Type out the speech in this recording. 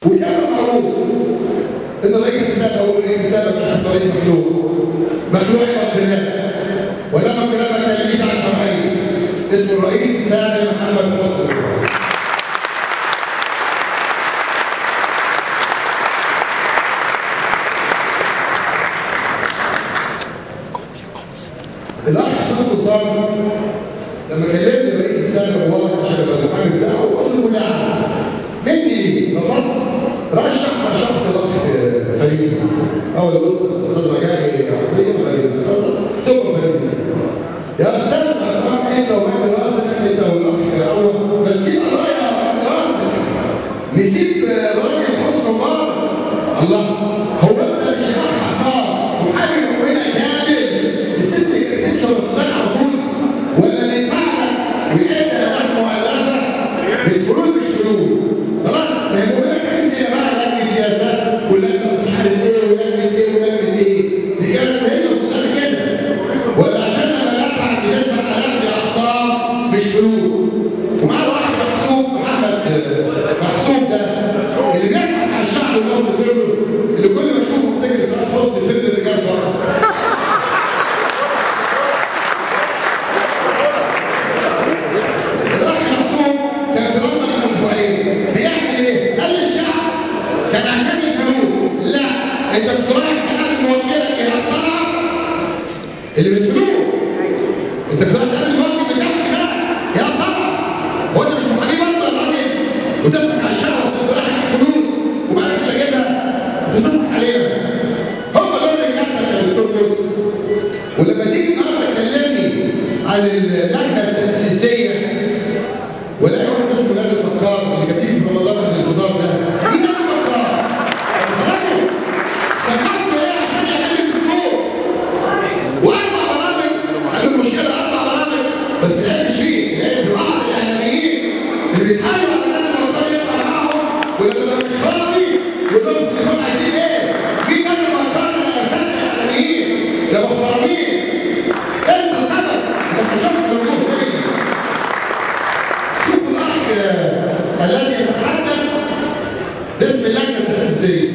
وكان معروف ان الرئيس السابق او الرئيس السابق مش اسمه رئيس مخلوع، مخلوع عبد الله، ولما كلامك تلميذ عن شرعية، اسمه الرئيس السابق محمد حسني. الاخ حسام سلطان لما كلمني الرئيس السابق مبارك عشان ابقى المحامي بتاعه، مصر كلها عارفه مني ليه؟ رفضت. رشحت الاخ فريد اول بص الاستاذ رجائي عطية ثم فريد. يا استاذ عصام انت ومجدي راسك، انت والاخ عوض ماسكين قضايا مجدي راسك، نسيب الراجل حسني مبارك. الله، هو انت مش يا اخ عصام محامي مؤمنة كامل الست اللي تنشر الصلاح على طول، ولا اللي يدفع لك ويعد الاف مؤلفه بالفلوس مش فلوس؟ خلاص، ما هي مؤمنة انت يا بقى لجنة سياسات ولجنه مش عارف ايه ولجنه ايه ولجنه ايه، دي كانت هي وصلت كده، ولا عشان لما دفع بتدفع الاف يا عصام مش فلوس؟ ومعاه واحد محسوب، محمد محسوب ده اللي بيضحك على الشعب المصري كله، اللي كل ما اشوفه افتكر سعاد حسني فيلم الرجال فرح. الاخ محسوب كان في لندن من اسبوعين بيعمل ايه؟ قال للشعب كان عشان الفلوس، لا انت كنت رايح تقابل موكلك الى الطلعة اللي بالفلوس، انت كنت رايح تقابل الموكل بتاعك بقى يا الطلعة، هو انت مش محامي برضه يا راجل؟ وتضحك على الشعب وتروح تجيب فلوس وما عرفتش اجيبها، انت بتضحك علينا. هم دول رجالتك يا دكتور مرسي. ولما تيجي النهارده تكلمني عن اللجنة التاسيسية، ولا واحد اسمه نادر بكار اللي كان بيجي في رمضان قبل الفطار ده، مين نادر بكار؟ خرجوا ثقافته ايه عشان يعمل لي دستور؟ واربع برامج، قالوا المشكلة 4 برامج، بس العيب مش فيه، العيب في بعض الاعلاميين اللي بيتحايلوا على نادر بكار يطلع معاهم، ولما مش فاضي يقول لهم في التليفون عايزين ايه؟ مين نادر بكار يا ساده الاعلاميين؟ يا محترمين، انتوا سبب انك شفت الوجوه دي. شوفوا الاخ الذي يتحدث باسم اللجنة التاسيسية.